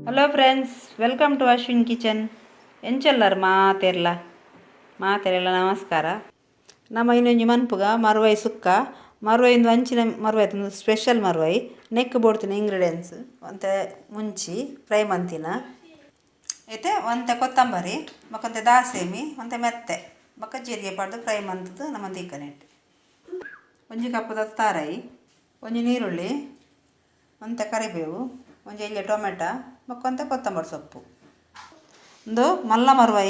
Hello friends, welcome to Ashwin kitchen. ಎಂಚೆಲ್ಲರ್ ಮಾತೆರ್ಲ ಮಾತೆರ್ಲ ನಮಸ್ಕಾರ. ನಮ್ಮ ಇನ್ನೊಂಜಿ ಮನ್ಪುಗ ಮರುವೈ ಸುಕ್ಕ ಮರುವೈಂದು ಅಂಚಿನ ಮರುವೈ ಸ್ಪೆಷಲ್ ಮರುವೈ. ನೆಕ್ ಬೋಡ್ತಿನ ಇಂಗ್ರೀಡಿಯೆಂಟ್ಸ್: ಒಂತೆ ಮುಂಚಿ ಫ್ರೈ ಮಂತಿನ ಇತ್ತೆ, ಒಂತೆ ಕೊತ್ತಂಬರಿ, ಬೊಕೊಂತೆ ದಾಸೆಮಿ, ಒಂತೆ ಮೆತ್ತೆ ಬೊಕ್ಕ ಜೀರಿಗೆ ಪಾಡ್ದು ಫ್ರೈ ಮಂತುದು ನಮ್ಮ ದೀಕನೆಟ್. ಒಂಜಿ ಕಪ್ಪುದ ತಾರಾಯಿ, ಒಂಜಿ ನೀರುಳ್ಳಿ, ಒಂತೆ ಕರಿಬೇವು, ಒಂಜಿ ಎಲ್ಯ ಟೊಮೆಟೊ, ಬೊಕ್ಕ ಕೊತ್ತಂಬರಿ ಸೊಪ್ಪು. ಉಂದು ಮಲ್ಲ ಮರುವೈ.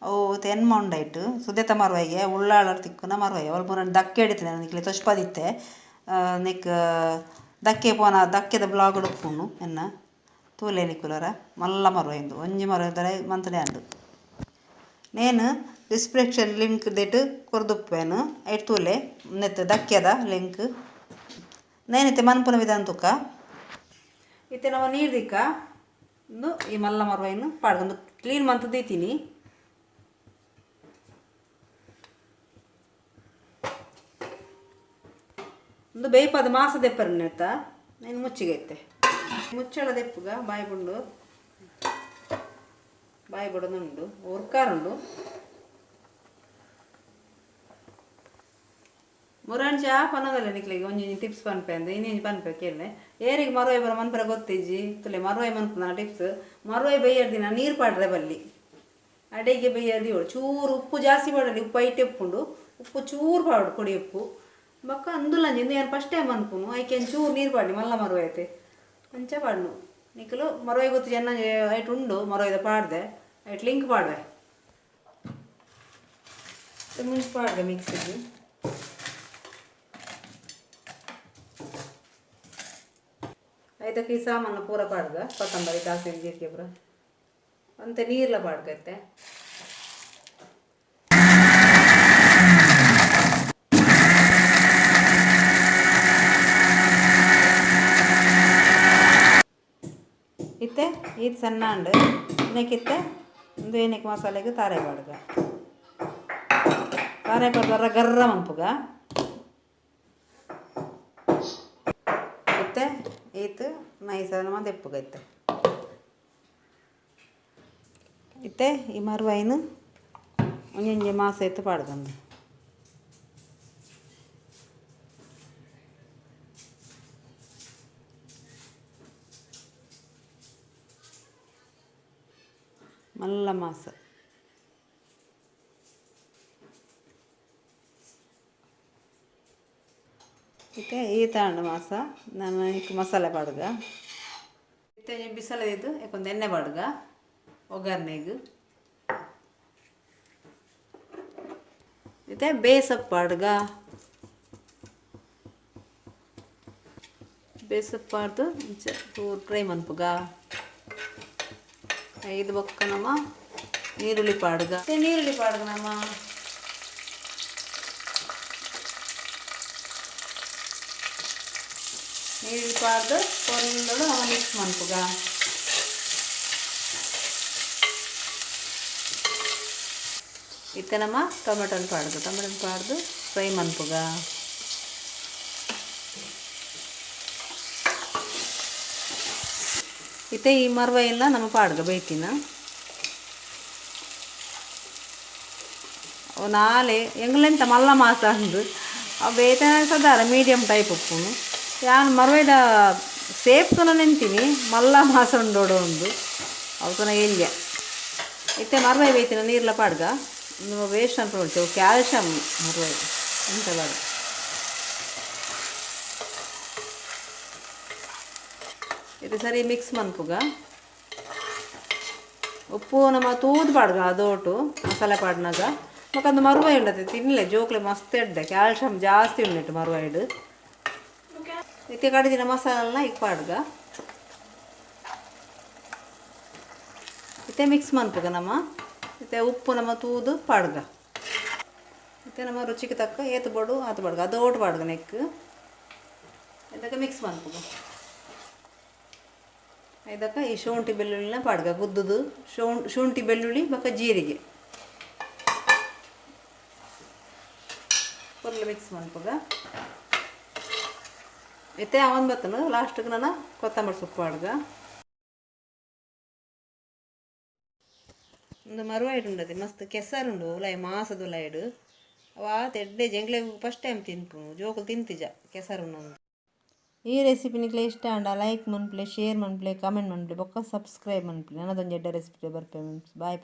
ಅವು ಎನ್ಮ ಉಂಡೈಟ್ ಸುದೆತ ಮರುವೈಗೆ, ಉಳ್ಳಾಲಡ್ ತಿಕ್ಕುನ ಮರುವೈ. ಅವ್ಲು ಪೂರ ದಕ್ಕೆ ಹಿಡಿತದೆ. ನಿಕ್ಲೆ ತೊಷ್ಪದಿತ್ತೆ ನೆಕ್ ದಕ್ಕೆ ಪೋನ ದಕ್ಕೆದ ಬ್ಲಾಗ್ ಉಪ್ಪುಂಡು ಎನ್ನ, ತೂಲೆ ನಿಕುಲರ. ಮಲ್ಲ ಮರುವೈ ಉಂದು. ಒಂಜಿ ಮರುವೈ ಮಂತ್ಲೆ ಆಂಡ್. ನೇನು ಡಿಸ್ಕ್ರಿಪ್ಷನ್ ಲಿಂಕ್ ದೆಟ್ ಕೊರ್ದುಪ್ಪೇನು, ಐಟ್ ತೂಲೆ ನೆತ್ತ ದಕ್ಕೆದ ಲಿಂಕ್. ನೇನಿತ್ತೆ ಮನ್ಪುನ ವಿಧಾನ ತುಕ. ಇತ್ತೆ ನಮ್ಮ ನೀರು ದಿಕ್ಕ. ಉಂದು ಈ ಮಲ್ಲ ಮರುವೈನ್ ಪಾಡ್ದು ಕ್ಲೀನ್ ಮಂತ್ ದೀತೀನಿ. ಉಂದು ಬೇಯ್ಪಾದ ಮಾಸ ದೆಪ್ಪರ. నేను ಮುಚ್ಚಿಗೈತೆ ಮುಚ್ಚಳ ದೆಪ್ಪುಗ. ಬಾಯಿ ಬುಂಡು, ಬಾಯಿ ಬುಡದುಂಡು, ಉರ್ಕಾರುಂಡು. ಮುರಾಂಚಿ ಆ ಪನದಲ್ಲ ನಿಕ್ಲೆಗೆ ಒಂಜಿ ಟಿಪ್ಸ್ ಪನ್ಪೆ ಅಂದ್ ಇನ್ನೊಂಜಿ ಪನ್ಪೆ ಕೇಳಿ. ಏರಿಗೆ ಮರುವೈ ಬರ ಮನ್ಪರ ಗೊತ್ತಿಜ್ಜಿ, ತುಲೆ ಮರುವೈ ಮನ್ಪುನ ಟಿಪ್ಸ್. ಮರುವೈ ಬೈಯರ್ ದಿನ ನೀರು ಪಾಡ್ರೆ ಬಲ್ಲಿ. ಅಡಿಗೆ ಬೈಯರ್ ದಿವಳು ಚೂರು ಉಪ್ಪು ಜಾಸ್ತಿ ಪಾಡಲಿ. ಉಪ್ಪು ಐಟೆ ಉಪ್ಪುಂಡು. ಉಪ್ಪು ಚೂರು ಪಾಡು, ಕೊಡಿ ಉಪ್ಪು. ಬೊಕ್ಕ ಅಂದುಲಂಜಿ ಇಂದು ಏನು ಫಸ್ಟ್ ಟೈಮ್ ಅನ್ಪುನು, ಐಕೆ ಚೂರು ನೀರು ಪಾಡ್ಲಿ. ಮಲ್ಲ ಮರುವೈ ಐತೆ, ಅಂಚ ಪಾಡ್ನು. ನಿಕಲು ಮರುವೈ ಗೊತ್ತು ಜನ ಐಟ್ ಉಂಡು. ಮರುವೈದ ಪಾಡ್ದೆ, ಐಟ್ ಲಿಂಕ್ ಪಾಡ್ವೆ. ಮುಂಚೆ ಪಾಡ್ದೆ ಮಿಕ್ಸಿಗೆ. ಐದಕ್ಕೆ ಈ ಸಾಮಾನು ಪೂರ ಪಾಡ್ಗ, ಕೊತ್ತಂಬರಿ, ದಾಸೆ, ಜೀರಿಗೆ ಪೂರ. ಒಂತೆ ನೀರ್ಲ ಪಾಡ್ಗತ್ತೆ. ಇತ್ತೆ ಈತ್ ಸಣ್ಣ ಉಂಡು. ಇನ್ನಕ್ಕಿತ್ತೆ ಒಂದು ಏನಕ್ಕೆ ಮಸಾಲೆಗೆ ತಾರಾಯಿ ಪಾಡ್ಗ. ತಾರಾಯಿ ಪಾಡ್ದು ಗರ್ರ ಮನ್ಪುಗ. ಇತ್ತೆ ಈತ್ ನೈಸ ನಮ್ಮ ದೆಪ್ಪುಗ. ಇತ್ತೆ ಇತ್ತೆ ಈ ಮರುವೈನ್ ಒಂಜೊಂಜಿ ಮಾಸ ಇತ್ತು ಪಾಡ್ಗಂದು. ಮಲ್ಲ ಮಾಸ. ಇತ್ತೆ ಈತಾಂಡ್ ಮಾಸ. ನಾನು ಇಕ್ ಮಸಾಲೆ ಪಾಡ್ಗ. ಇತ್ತೆ ಬಿಸಲ ಇದ್ದು ಒಂದು ಎಣ್ಣೆ ಪಾಡ್ಗ ಒಗ್ಗರಣೆಗೆ. ಇತ್ತೆ ಬೇಸಪ್ಪು ಪಾಡ್ಗ. ಬೇಸಪ್ಪು ಪಾಡ್ದು ಇಂಚ ಫ್ರೈ ಮನ್ಪುಗ. ಐದು ಬೊಕ್ಕ ನಮ್ಮ ನೀರುಳ್ಳಿ ಪಾಡ್ಗ. ನೀರುಳ್ಳಿ ಪಾಡ್ಗ ನಮ್ಮ ನೀರುಳ್ಳಿ ಪಾಡ್ದು ಪೊರ್ಲುಡು ನಮ್ಮ ಮಿಕ್ಸ್ ಮನ್ಪುಗ. ಇತ್ತೆ ನಮ್ಮ ಟೊಮೆಟೊನ ಪಾಡ್ಗ. ಟೊಮೆಟೊನ ಪಾಡ್ದು ಫ್ರೈ ಮನ್ಪುಗ. ಇತ್ತೆ ಈ ಮರ್ವೈಲ್ಲ ನಮ್ಮ ಪಾಡ್ಗ ಬೇಯ್ತಿನ. ಅವು ನಾಲೆ ಎಂಗ್ಲೆಂತ ಮಲ್ಲ ಮಾಸ ಅಂದು ಅವು ಬೇಯ್ತನ ಸದಾರ ಮೀಡಿಯಮ್ ಟೈಪ್ ಉಪ್ಪುನು. ಯಾನ್ ಮರ್ವೈದ ಸೇಫ್ ತುನ ನೆಂತೀನಿ, ಮಲ್ಲ ಮಾಸ ಉಂಡೋಡು ಒಂದು ಅವು ತುನ ಎಲ್ಯ. ಇತ್ತೆ ಮರ್ವೈ ಬೇಯ್ತಿನ ನೀರ್ಲ ಪಾಡ್ಗ. ವೇಸ್ಟ್ ಅನ್ಕೊಂಡು ಕ್ಯಾಲ್ಶಿಯಂ ಮರ್ವೈ ಎಂತ ಬಾಡ. ಇದು ಸರಿ ಮಿಕ್ಸ್ ಮನ್ಪುಗ. ಉಪ್ಪು ನಮ್ಮ ತೂದು ಪಾಡ್ಗ ಅದೋಟು ಮಸಾಲೆ ಪಾಡ್ನಾಗ. ಮಕ್ಕಂದು ಮರುವೈ ಉಂಡತೆ ತಿನ್ಲೆ ಜೋಕ್ಲೆ, ಮಸ್ತ್ ಎಡ್ಡೆ. ಕ್ಯಾಲ್ಶಿಯಂ ಜಾಸ್ತಿ ಉಂಡಿಟ್ಟು ಮರುವೈಡು. ಇತ್ತೆ ಕಡಿದಿನ ಮಸಾಲೆಲ್ಲ ಈಗ ಪಾಡ್ಗ. ಇತ್ತೆ ಮಿಕ್ಸ್ ಮನ್ಪುಗ ನಮ್ಮ. ಇತ್ತೆ ಉಪ್ಪು ನಮ್ಮ ತೂದು ಪಾಡ್ಗ. ಇತ್ತೆ ನಮ್ಮ ರುಚಿಗೆ ತಕ್ಕ ಏತು ಬೋಡು ಆತು ಪಾಡ್ಗ, ಅದು ಪಾಡ್ಗ ನೆಕ್. ಇದಕ್ಕೆ ಮಿಕ್ಸ್ ಮನ್ಪುಗ. ಇದಕ್ಕೆ ಈ ಶುಂಠಿ ಬೆಳ್ಳುಳ್ಳಿನ ಪಾಡ್ಗ, ಗುದ್ದುದು ಶುಂಠಿ ಬೆಳ್ಳುಳ್ಳಿ ಬೊಕ್ಕ ಜೀರಿಗೆ ಫುಲ್ ಮಿಕ್ಸ್ ಮನ್ಪುಗ. ಇತ್ತೆ ಅವನ್ ಬತ್ತನು ಲಾಸ್ಟ್ಗೆ ನಾನು ಕೊತ್ತಂಬರಿ ಸೊಪ್ಪು ಪಾಡ್ಗ. ಉಂದು ಮರುವಾಯಿಡ್ ಉಂಡತೆ ಮಸ್ತ್ ಕೆಸರುಂಡು ಉಲಾಯಿ ಮಾಸದ ಉಲಾಯಿಡ್. ಅವು ಆತ್ ಎಡ್ಡೆ ಜೆಂಗ್ಲೆ ಫಸ್ಟ್ ಟೈಮ್ ತಿನ್ಪುನು, ಜೋಕುಲು ತಿಂತಿಜ ಕೆಸರುಂಡು. ಈ ರೆಸಿಪಿ ನಿಕ್ಲೆ ಇಷ್ಟ ಆಂಡ ಲೈಕ್ ಮನ್ಪುಲೆ, ಶೇರ್ ಮನ್ಪುಲೆ, ಕಮೆಂಟ್ ಮನ್ಪುಲೆ ಬೊಕ್ಕ ಸಬ್ಸ್ಕ್ರೈಬ್ ಮನ್ಪುಲೆ. ನನದೊಂಜಿ ಎಡ್ಡೆ ರೆಸಿಪಿ ಬರ್ಪೆ. ಬಾಯ್.